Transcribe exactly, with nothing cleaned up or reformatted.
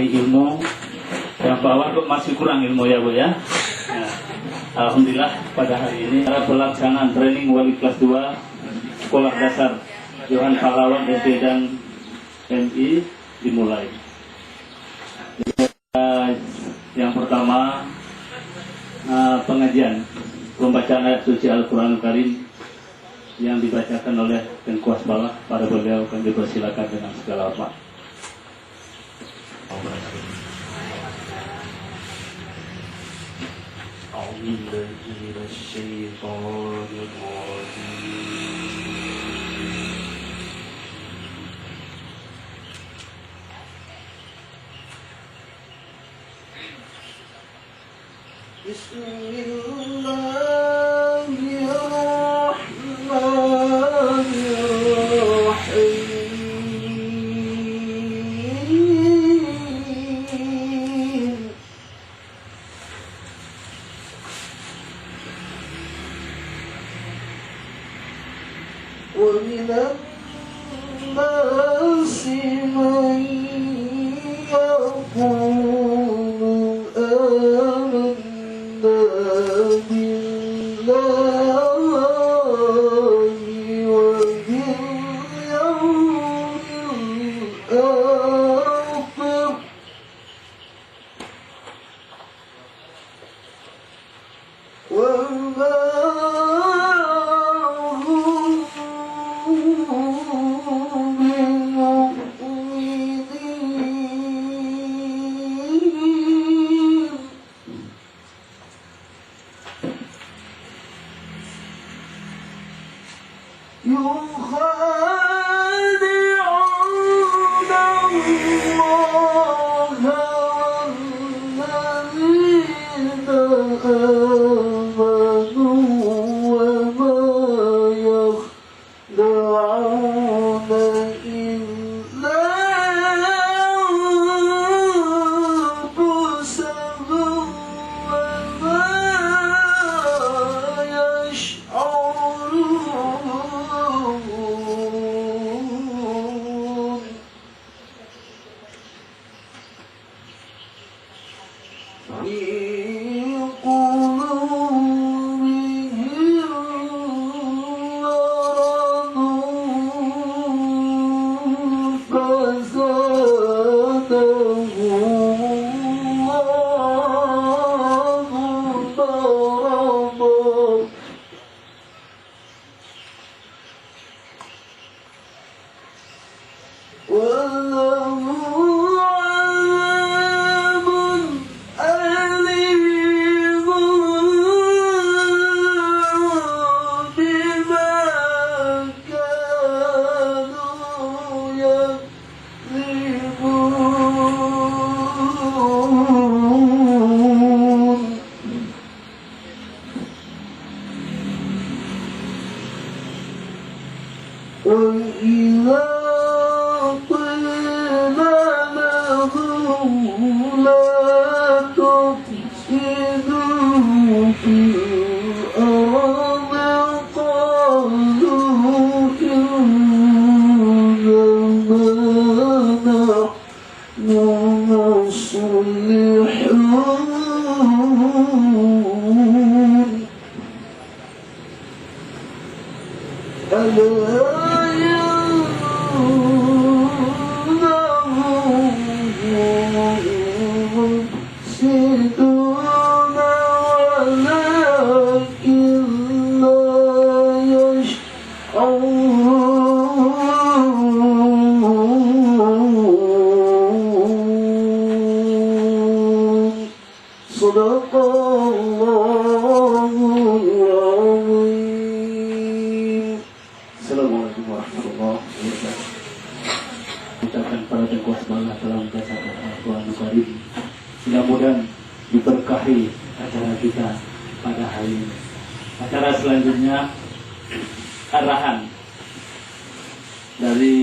Ilmu, nyang bahwa kok masih kurang ilmu ya, Bu, ya. Nah, alhamdulillah pada hari ini acara pelaksanaan training wali kelas dua Sekolah Dasar Johan Pahlawan S D dan M I dimulai. Eh, yang pertama, eh, pengajian pembacaan ayat suci Al-Quran Karim yang dibacakan oleh Tengku Hasballah. Pada beliau kami persilakan dengan segala hormat. أعوذ بالله من الشيطان الرجيم. بسم الله الرحمن الرحيم. ومن الناس من يقول آمنا بالله وباليوم الآخر وما هم بمؤمنين. يخادعون الله والذين آمنوا وما يخدعون إلا أنفسهم وما يشعرون. في قلوبهم مرض فزادهم الله مرضا ولهم عذاب أليم بما كانوا يكذبون. وإذا قيل لهم لا تفسدوا في الأرض قالوا إنما نحن مصلحون. ألا إنهم هم المفسدون ولكن لا يشعرون. صدق الله العظيم. Assalamualaikum warahmatullahi wabarakatuh. Ucapkan para tengkuas malah dalam bahasa Al-Quran Karim. Mudah-mudahan diberkahi acara kita pada hari ini. Acara selanjutnya, arahan dari